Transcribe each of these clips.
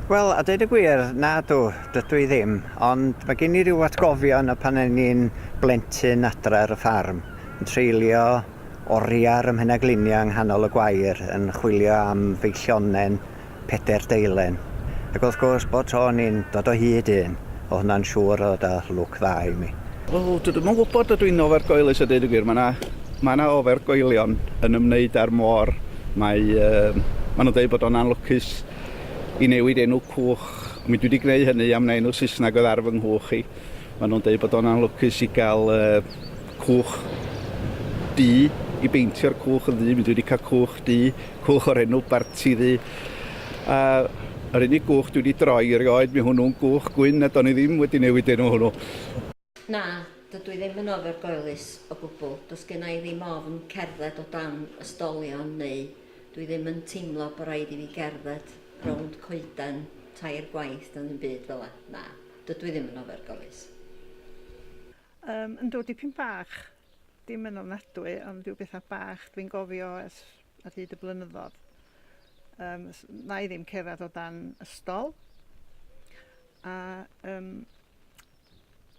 Wel, a deud y gwir, na dw, dydw i ddim, ond mae gen i ryw atgofion o pan o'n i'n blentyn adre ar y ffarm, yn treulio oriau ar 'y mhenagliniau yng nghanol y gwair yn chwilio am feillionen peder deilen. Ac wrth gwrs, bob tro o'n i'n dod o hyd i un, oedd hwnna'n siŵr o ddod â lwc dda i mi. O, dwi ddim yn gwybod, ydw i'n ofergoelus a deud y gwir. Mae 'na mae 'na ofergoelion yn ymwneud â'r môr. Mae, uh, maen nhw'n dweud bod o'n anlwcus i newid enw cwch. Mi dwi wedi gwneud hynny am na enw Saesneg oedd ar fy nghwch i. Maen nhw'n dweud bod o'n anlwcus i gael uh, cwch du, i beintio'r cwch yn ddu. Mi dwi wedi cael cwch du, cwch o'r enw Barti Ddu. A yr unig gwch dwi wedi droi erioed, mi hwnnw'n gwch gwyn a do'n i ddim wedi newid enw hwnnw. Na, dydw i ddim yn ofergoelus o gwbl. Does genna i ddim ofn cerdded o dan ystolion neu dwi ddim yn teimlo bod raid i fi gerdded rownd coeden tair gwaith na ddim byd fela. Na, dydw i ddim yn ofergoelus. Yym, yndw, dipyn bach. Dim yn ofnadwy, ond rhyw bethau bach dwi'n gofio ers ar hyd y blynyddoedd. Um, na i ddim cerdded o dan ystol. A um,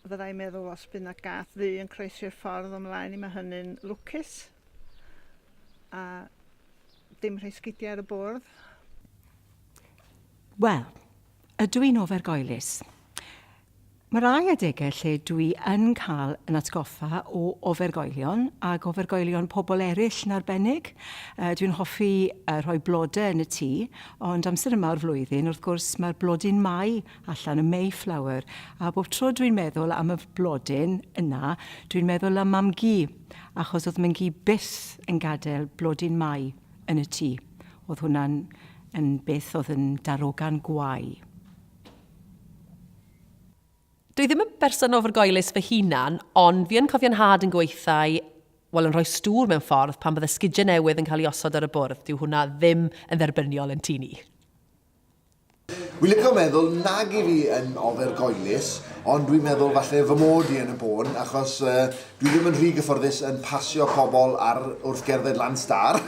fyddai'n meddwl os bydd na gath ddu yn croesi'r ffordd o mlaen i, mae hynny'n lwcus. A dim rhoi sgidiau ar y bwrdd. Wel, ydw i'n ofergoelus? Mae rai adegau lle dwi yn cael yn atgoffa o ofergoelion ac ofergoelion pobl eraill yn arbennig. Uh, dwi'n hoffi uh, rhoi blodau yn y tŷ, ond amser yma o'r flwyddyn, wrth gwrs, mae'r blodyn Mai allan, y Mayflower, a bob tro dwi'n meddwl am y blodyn yna, dwi'n meddwl am mam-gu, achos oedd mam-gu byth yn gadael blodyn Mai yn y tŷ. Oedd hwnna'n yn beth oedd yn darogan gwae. Dwi ddim yn berson ofergoelus fy hunan, ond fi yn cofio 'nhad yn gweithau, wel yn rhoi stŵr mewn ffordd, pan bydde sgidiau newydd yn cael ei osod ar y bwrdd, dyw hwnna ddim yn dderbyniol yn tŷ ni. Wi'n licio meddwl nag i fi yn ofergoelus, ond dwi'n meddwl falle fy mod i yn y bôn, achos uh, dwi ddim yn rhy gyfforddus yn pasio pobl ar wrth gerdded lan star.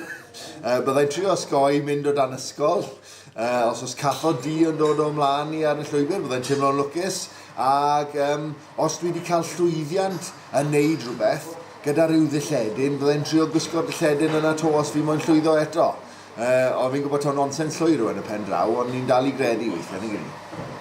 Uh, byddai'n trio osgoi mynd o dan ysgol. Uh, os oes cathod du yn dod o mlaen i ar y llwybr, byddai'n teimlo'n lwcus. Ac um, os dwi wedi cael llwyddiant yn neud rhywbeth gyda rhyw ddilledyn, byddai'n trio gwisgo'r dilledyn yna to os fi moyn llwyddo eto. Uh, ond fi'n gwybod taw nonsens llwyr yw yn y pen draw, ond ni'n dal i gredu weithiau, nag y'n ni?